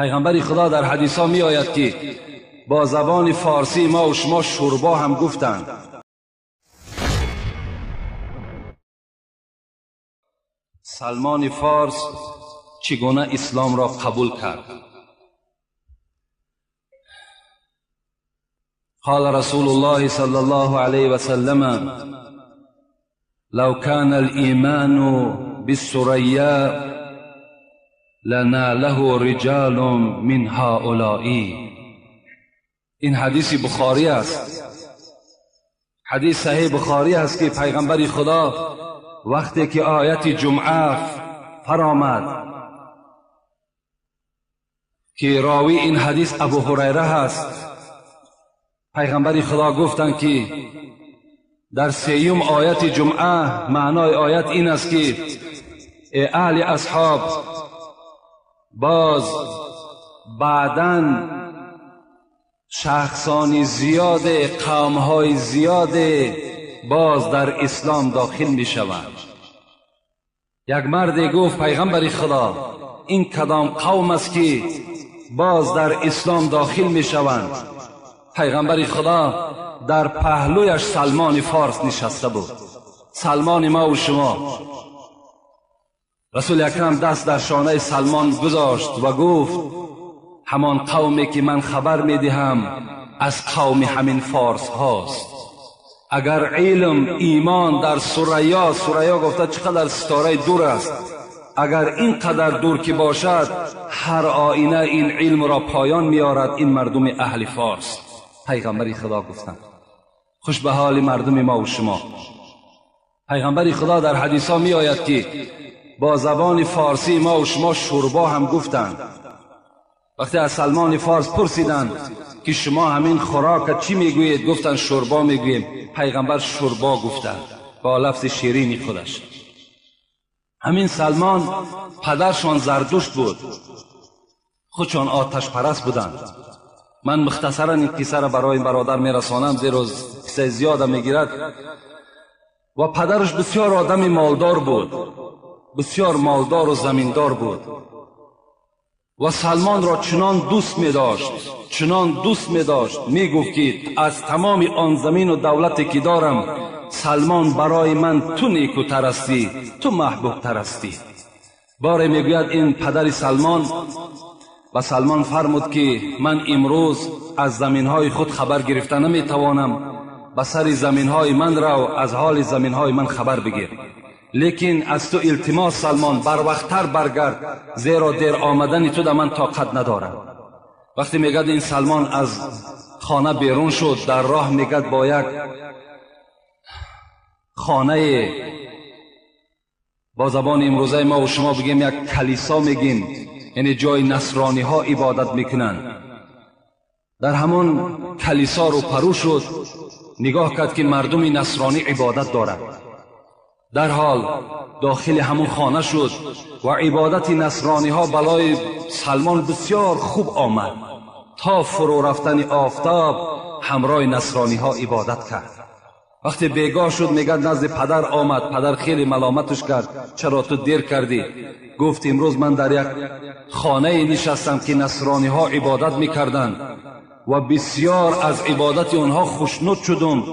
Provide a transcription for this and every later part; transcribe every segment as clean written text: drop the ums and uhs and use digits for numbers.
پیغمبر خدا در حدیث ها می آید که با زبان فارسی ما و شما شوربا هم گفتند. سلمان فارس چگونه اسلام را قبول کرد؟ قال رسول الله صلى الله عليه وسلم لو كان الإيمان بالثريا لناله رجال من هؤلاء. این حدیث بخاری است، حدیث صحیح بخاری است که پیغمبر خدا وقتی که آیت جمعه فرآمد که راوی این حدیث ابو هریره هست، پیغمبر خدا گفتند که در سیوم آیت جمعه معنای آیت این است که ای اهل اصحاب، باز بعداً شخصان زیاد، قومهای زیاد باز در اسلام داخل می شوند. یک مرد گفت پیغمبر خدا این کدام قوم است که باز در اسلام داخل می شوند؟ پیغمبر خدا در پهلویش سلمان فارس نشسته بود، سلمان ما و شما. رسول اکرم دست در شانه سلمان گذاشت و گفت همان قومی که من خبر می دهم از قوم همین فارس هاست. اگر علم ایمان در ثریا، ثریا گفته چقدر ستاره دور است، اگر اینقدر دور که باشد هر آینه این علم را پایان میارد این مردم اهل فارس. پیغمبر خدا گفتند خوش به حال مردم ما و شما. پیغمبر خدا در حدیث ها می آید که با زبان فارسی ما و شما شوربا هم گفتند. وقتی از سلمان فارس پرسیدند که شما همین خوراک چی میگویید؟ گفتند شوربا میگوییم. پیغمبر شوربا گفتند با لفظ شیرین خودش. همین سلمان پدرشان زردشت بود، خودشان آتش پرست بودند. من مختصرا این قصه را برای این برادر میرسانم زیرا قصه زیاده میگیرد. و پدرش بسیار آدم مالدار بود، بسیار مالدار و زمیندار بود و سلمان را چنان دوست می داشت، چنان دوست می داشت، می گفت که از تمام آن زمین و دولتی که دارم سلمان برای من تو نیکوتر هستی، تو محبوبتر هستی. باره میگوید این پدر سلمان و سلمان فرمود که من امروز از زمینهای خود خبر گرفته نمیتوانم، به سر زمینهای من رو از حال زمینهای من خبر بگیر، لیکن از تو التماس سلمان بر وقتتر برگرد زیرا دیر آمدن تو در من طاقت ندارم. وقتی میگد این سلمان از خانه بیرون شد، در راه میگد با یک خانه، با زبان امروزه ما و شما بگیم یک کلیسا میگیم، یعنی جای نصرانی ها عبادت میکنن، در همون کلیسا رو پرو شد، نگاه کرد که مردم نصرانی عبادت دارند. در حال داخل همون خانه شد و عبادت نصرانی ها بالای سلمان بسیار خوب آمد. تا فرو رفتن آفتاب همراه نصرانی ها عبادت کرد. وقتی بیگاه شد میگه نزد پدر آمد، پدر خیلی ملامتش کرد چرا تو دیر کردی؟ گفت امروز من در یک خانه نشستم که نصرانی ها عبادت میکردند و بسیار از عبادت آنها خوشنود شدم.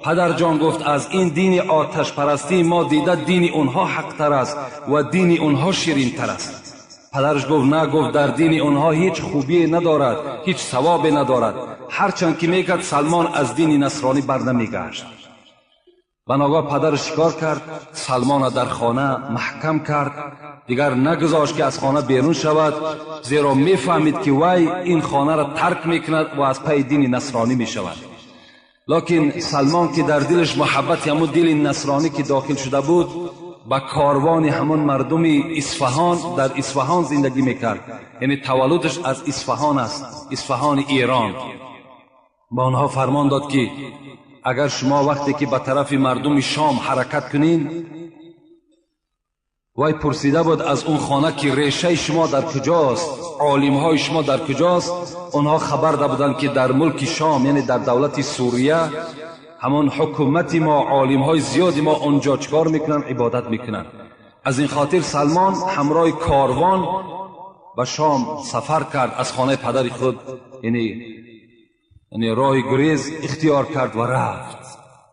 پدر جان گفت از این دین آتش پرستی ما دیده دین اونها حق تر است و دین اونها شیرین تر است. پدرش گفت نه، گفت در دین اونها هیچ خوبی ندارد، هیچ ثوابی ندارد. هرچند که میکرد سلمان از دین نصرانی بر نمیگشت. بناگاه پدرش چیکار کرد؟ سلمان در خانه محکم کرد، دیگر نگذاشت که از خانه بیرون شود، زیرا میفهمید که وی این خانه را ترک میکند و از پی دین نصرانی میشود. لکن سلمان که در دلش محبت همون دل نصرانی که داخل شده بود، به کاروان همون مردم اصفهان، در اصفهان زندگی میکرد، یعنی تولدش از اصفهان است، اصفهان ایران. با آنها فرمان داد که اگر شما وقتی که به طرف مردم شام حرکت کنین، وی پرسیده بود از اون خانه که ریشه شما در کجاست، عالمهای شما در کجاست؟ آنها خبر داده بودند که در ملک شام، یعنی در دولت سوریه، همان حکومت ما، عالمهای زیادی ما آنجا چکار میکنن؟ عبادت میکنن. از این خاطر سلمان همراه کاروان به شام سفر کرد، از خانه پدر خود یعنی راه گریز اختیار کرد و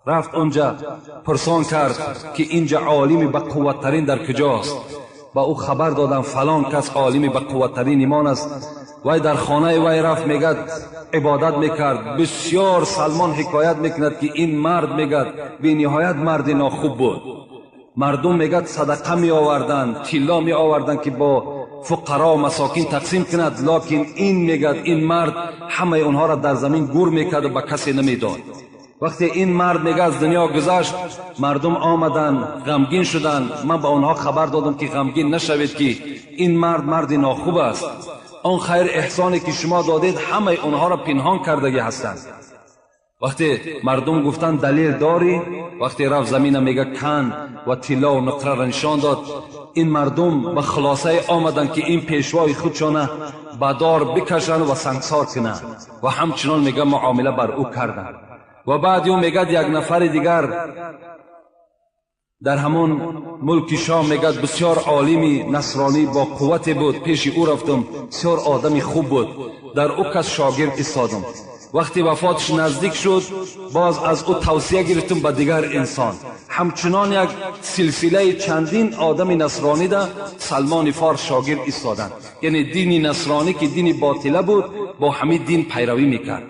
رفت اونجا پرسان کرد که اینجا عالمی به قوتترین در کجاست. با او خبر دادم فلان کس عالمی به قوتترین ایمان است. وی در خانه وی رفت، میگد عبادت میکرد. بسیار سلمان حکایت میکند که این مرد میگد بی نهایت مرد ناخوب بود. مردم میگد صدقه می آوردند، طلا می آوردند که با فقرا و مساکین تقسیم کند، لکن این میگد این مرد همه اونها را در زمین گور میکرد و به کسی نمیداد. وقتی این مرد میگه از دنیا گذشت، مردم آمدن غمگین شدند. من به آنها خبر دادم که غمگین نشوید که این مرد مرد ناخوب است. آن خیر احسانی که شما دادید همه اونها را پنهان کردگی هستند. وقتی مردم گفتند دلیل داری، وقتی رفت زمین میگه کن و طلا و نقره را نشان داد. این مردم به خلاصه آمدند که این پیشوای خودشانه به دار بکشند و سنگسار کنند و همچنان میگه معامله بر او کردند. و بعد او میگه یک نفر دیگر در همون ملک شام میگه بسیار عالمی نصرانی با قوت بود، پیش او رفتم، بسیار آدمی خوب بود، در او کس شاگرد ایستادم. وقتی وفاتش نزدیک شد باز از او توصیه گرفتم به دیگر انسان. همچنان یک سلسله چندین آدم نصرانی ده سلمان فارس شاگرد ایستادند. یعنی دین نصرانی که دین باطله بود با همین دین پیروی میکرد.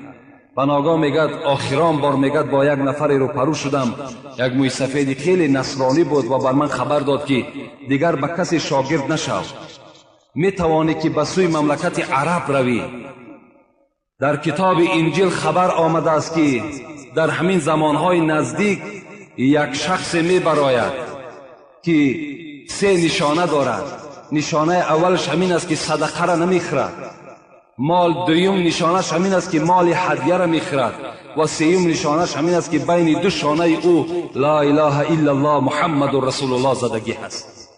بناگاه میگد آخران بار میگد با یک نفر روپرو شدم، یک موی سفید خیلی نصرانی بود و بر من خبر داد که دیگر به کسی شاگرد نشو، میتوانی که به سوی مملکت عرب روی. در کتاب انجیل خبر آمده است که در همین زمانهای نزدیک یک شخص میبراید که سه نشانه دارد. نشانه اولش همین است که صدقه را نمیخورد، مال دویم نشانش همین است که مال هدیه را میخورد، و سیوم نشانش همین است که بین دو شانه او لا اله الا الله محمد رسول الله زدگی هست.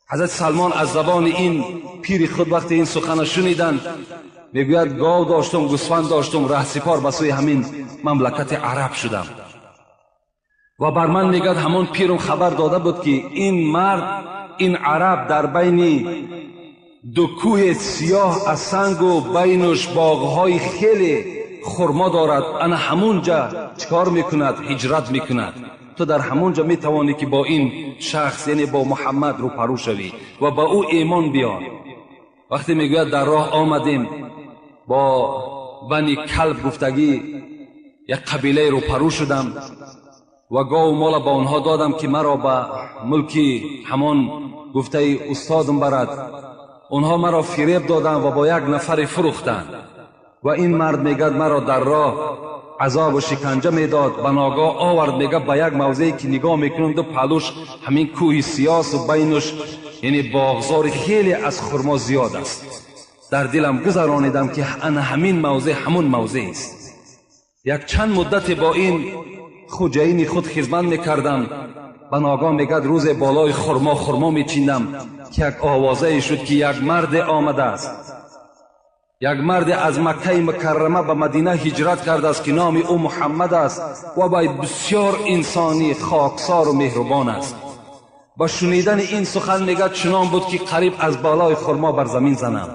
حضرت سلمان از زبان این پیر خود وقتی این سخن شنیدند میگوید گاو داشتم، گوسفند داشتم، رهسپار به سوی همین مملکت عرب شدم و بر من میگد همون پیرم خبر داده بود که این مرد، این عرب در بین دو کوه سیاه از سنگ و بینش باغهای خیلی خرما دارد، انا همونجا چکار میکند؟ هجرت میکند. تو در همونجا میتوانی که با این شخص یعنی با محمد روپرو شوی و با او ایمان بیار. وقتی میگوید در راه آمدیم با بنی کلب گفتگی یک قبیله روپرو شدم و گاو مال با آنها دادم که مرا به ملکی همان گفته استادم برد. آنها مرا فریب دادند و با یک نفر فروختند و این مرد میگد مرا در راه عذاب و شکنجه میداد. به ناگاه آورد، میگه به یک موضعی که نگاه میکنم دو پلوش همین کوه سیاس و بینش یعنی باغزار خیلی از خرما زیاد است. در دلم گذرانیدم که انا همین موضع همون موضع است. یک چند مدت با این خوجین خود خدمت میکردم. به ناگاه میگد روز بالای خرما میچیندم که یک آوازه شد که یک مرد آمده است، یک مرد از مکه مکرمه به مدینه هجرت کرده است که نام او محمد است و باید بسیار انسانی خاکسار و مهربان است. با شنیدن این سخن میگد چنان بود که قریب از بالای خرما بر زمین زنم.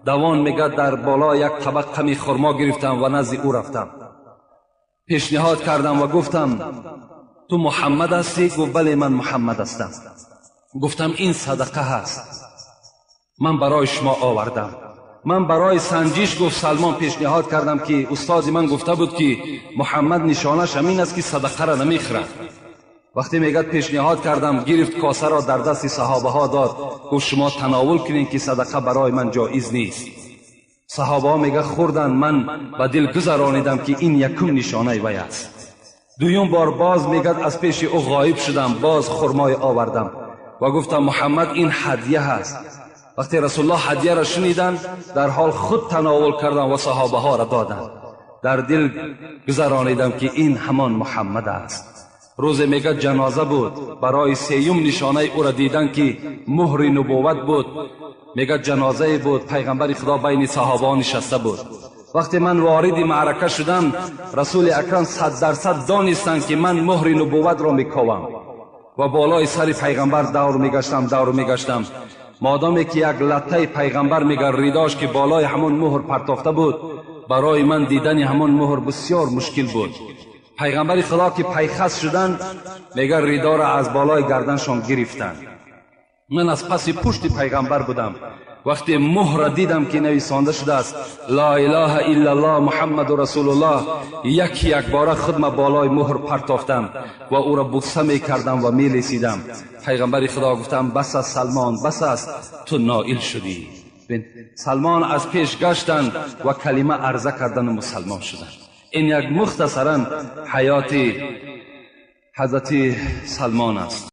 دوان میگد در بالای یک طبق کمی خرما گرفتم و نزد او رفتم، پیشنهاد کردم و گفتم تو محمد هستی؟ گفت بله من محمد هستم. گفتم این صدقه هست، من برای شما آوردم. من برای سنجیش گفت سلمان پیشنهاد کردم که استاد من گفته بود که محمد نشانش همین است که صدقه را نمیخورد. وقتی میگد پیشنهاد کردم، گرفت کاسه را در دست صحابه ها داد، گفت شما تناول کنین که صدقه برای من جایز نیست. صحابه ها میگه خوردن، من به دل گذرانیدم که این یکم نشانه وی است. دویم بار باز میگد از پیش او غایب شدم، باز خرمای آوردم و گفتم محمد این هدیه هست. وقتی رسول الله هدیه را شنیدن در حال خود تناول کردن و صحابه ها را دادن. در دل گذرانیدم که این همان محمد است. روز میگه جنازه بود، برای سیوم نشانه او را دیدن که مهر نبوت بود. میگه جنازه بود، پیغمبر خدا بین صحابه ها نشسته بود. وقتی من وارد معرکه شدم رسول اکرم 100% دانستند که من مهر نبوت را میکاوم و بالای سر پیغمبر دور میگشتم. Модоме ки як латтаи пайғамбар мегар ридош ки болои ҳамон муҳр партофта буд, барои ман дидани ҳамон муҳр бисёр мушкил буд. Пайғамбари Худо ки пайхас шуданд, мегар ридоро аз болои гарданшон гирифтанд. Ман аз паси пушти пайғамбар будам. Вақте муҳра дидам ки нависонда шудааст ла илаҳа иллаллоҳ Муҳаммаду расулуллоҳ, яки якбора худма болои муҳр партофтам ва ӯро буса мекардам ва мелесидам. Пайғамбари Худо гуфтам: бас аст, Салмон, бас аст, ту ноил шудӣ. Салмон аз пеш гаштанд ва калима арза кардану мусалмон шуданд. Ин як мухтасаран ҳаёти ҳазрати Салмон аст.